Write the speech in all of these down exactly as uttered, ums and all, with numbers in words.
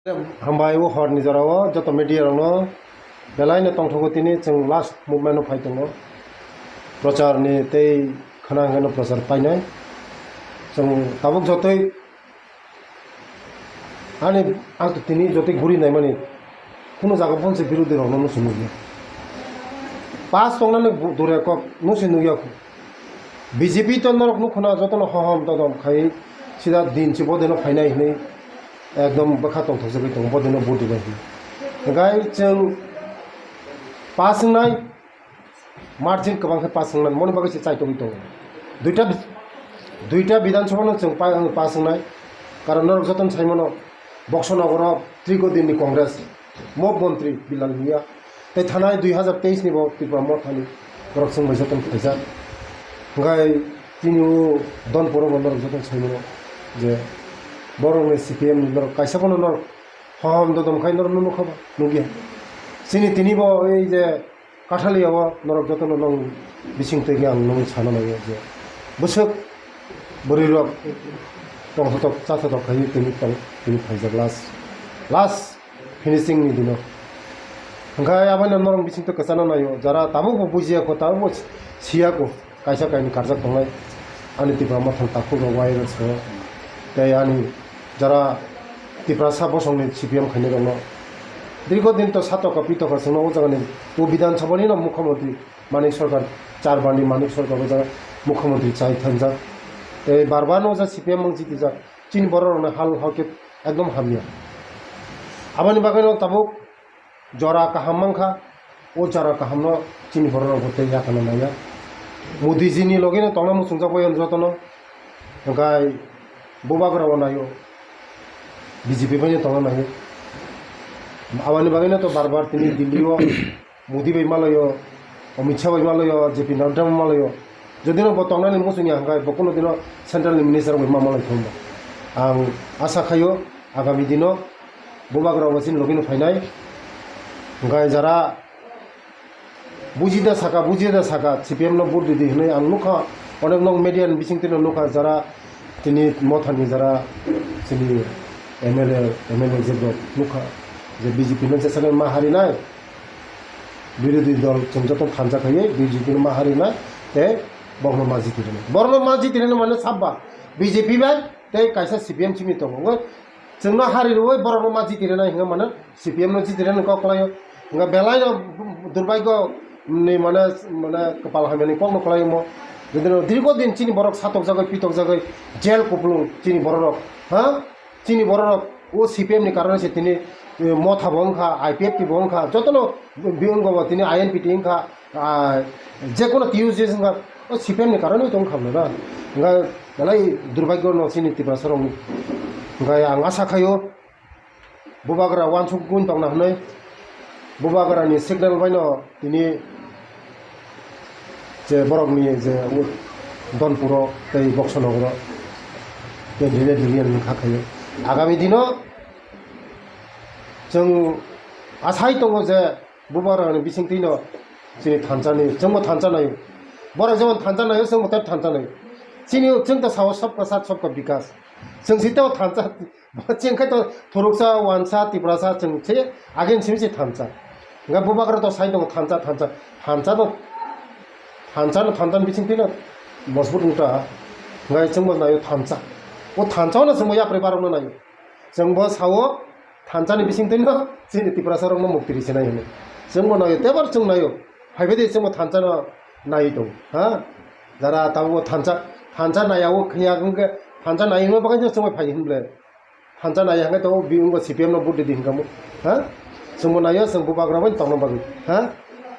Hambai o horni jorao joto media rokno belaino tongthogo, tini chwng last movement o phai tongo, prochar ni tei khwna hwnkhe no prochar painai. Chwng tabuk jotoi ani ang to tini jotoi guri naimani kunu jaga phone se birodhi rokno no chwng nukya, pass tongnani dure kok no se nukya. B J P to norok nukho na jotono hohom todom khai sida din se bodino phainai hinwi ekdom bwkha tongthokjagwi tongo, bodino vote rwnai hinwi. Hwnkhe chwng pass wngnai, margin kwbang khe pass wngnai, moni bagwi se chaitogwi tongo. Duita, duita Bidhan Sabha no chwng pa-, pass wngnai, karon norok jotono saimano Boxo Nogoro Triko Din ni Congress, Mop Montri Bilal Miya, tei thanai dui hazar teis ni bo Tripura Motha ni borok chwng bai jotono phaijak. Hwnkhe tini o Donpuro bo norok jotono saimano je borok ni C P M ni norok kaisa bono norok hohom dodom khai norok no nukha ba nukya. Chini tini bo ei je Kathalia o norok jotono nong bising twi ang nong sana nai je bwswk bwrwi rok tongthotok chathotok khai tini tong tini phaijak last last finishing ni dino. Hwnkhe aboni norok bising twi kwchana naio, jara tabuk bo bujiya kho, tabuk bo siya kho, kaisa kainwi karjak tongnai ani Tipra Mothani takhuk rok wai rok swngo tei ani jara Tiprasa bosongni C P M khainai rokno. Dirgo din to satoka pitoka chwngno o jagani o Bidhan Sabha ni no Mukhyamantri Manik Sarkar, char bar ni Manik Sarkar o jaga Mukhyamantri chai thanjak. Tei bar bar no o jaga C P M mang jitijak. Chini borok rokno hal hal khe ekdom hamya. Aboni bagwi no tabuk jora kaham mankha, o jora kahamno chini borok rok bo tei yakano naiya. Modi ji ni loge no tongna muchungjak bai jotono, hwnkhe bubagra o naio, B J P bai no tongna naio. Aboni bagwi no to bar bar tini Delhi o Modi bai malaio, Amit Shah bai malaio, J P Nadda bai malaio. Jodi no bo tongnani muchungya hwnkhe bo kuno dino central ni minister bai ma malai thung bo. Ang asa khaio agami dino bubagra bo chini logi no phainai. Hwnkhe jara buji da saka, buji da saka, C P M no vote ridi hinwi ang nukha. Onek nok media ni bising twi no nukha jara tini Mothani jara chini M L A, M L A je bo nukha je B J P no jesakhe ma harinai. Birodhi dol chwng joto thansa khaiwi B J P no ma harinai tei borokno ma jiti rwnai. Borokno ma jiti rwnai mane sabba B J P bai tei kaisa C P M simi tongo. Chwngno hari rwui borokno ma jiti rwnai hwnwi mano C P M no jiti rwnai kok kwlaio. Hwnba belai no durbaigyo ni mane, mane kwpal hamyani kokno kwlai omo. Jodi no dirgo din chini borok satokjagwi pitokjagwi jail kupulung chini borok rok. Ha? Chini borok rok o C P M ni karone se tini, eh, Motha bo wngkha, I P F T bo wngkha, jotono bi wngkha bo tini I N P T wngkha, ah, jekono T U J wngkha, o C P M ni karone tong kha na. Hwnga belai durbagyo no chini Tiprasa rok ni. Hwnga ang asa khaio bubagra wansuk gun tongna hwnwi bubagra ni signal bai no tini je borokni je Donpuro tei Boksonogoro candidate rwya wngkha khaio. Agami dino chwng asai tongo je bubagrani bisingtwino chini thansa ni, chwngbo thansa naio. Borok jemon thansa naio, chwngbo tei thansa naio. Chini, chwng ta sao sabka sath sabka bikas. Chwng si teo thansa, chwng khai to thuruksa, wansa, Tiprasa, chwng se agin simi se thansa. Hingke bubagra to sai tongo thansa, thansa, thansa no, thansa no, thansa ni bising twi no mojbut wngkha. Hingke chwngbo naio thansa. O thansa no chwngbo yapri barok no naio. Chwngbo sao thansa ni bising twi no chini Tiprasa rok no mukti ri se nai hwnwi. Chwngbo naio, tebar chwng naio. Phaibai de chwngbo thansa no nai tong, ha? Jara tabuk thansa, thansa nai o khiya hwnkhe thansa nai hwnba bagwi chwngbo phai hwnble. Thansa nai hwnkhe to biyung bo C P M no vote di hwnkha mo, ha? Chwngbo naio chwng bubagra bai tongna bagwi, ha?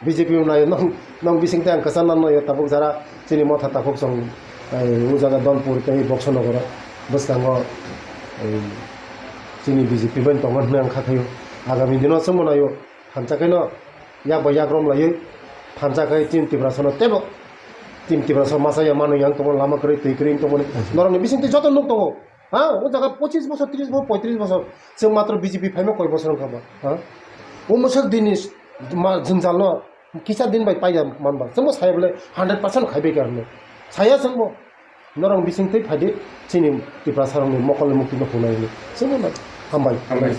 B J P bo naio nong, nong bising tang kwchang nang naio tabuk jara chini Motha takhuk chwng, ai, o jaga Donpur tei Boksonogoro bwskango, ai, chini B J P bai tongo hwnwi ang kha khaio. Agami dino chwngbo naio. Thansa khe no yak bai yak rom laiwi thansa khe chini Tiprasa no teibo chini Tiprasa masa ya mano yang tongmani lama kwrwi twi kwrwi wng tongmani norokni bisingtwi joto nuk tongo, ha? O jaga pochis bosor, tris bosor, poitris bosor chwng matro B J P phaima koi bosor wngkha ba, ha? O mwswk dini ma jwngjal no kisa din bai paiya manba chwngbo saya bole hundred percent khaibai kha hwnwi saya chwngbo. Norok bising twi phaidi chini Tiprasa rokni mokolni mukti no hwnwi hwnwi chwngno hambai. Hambai.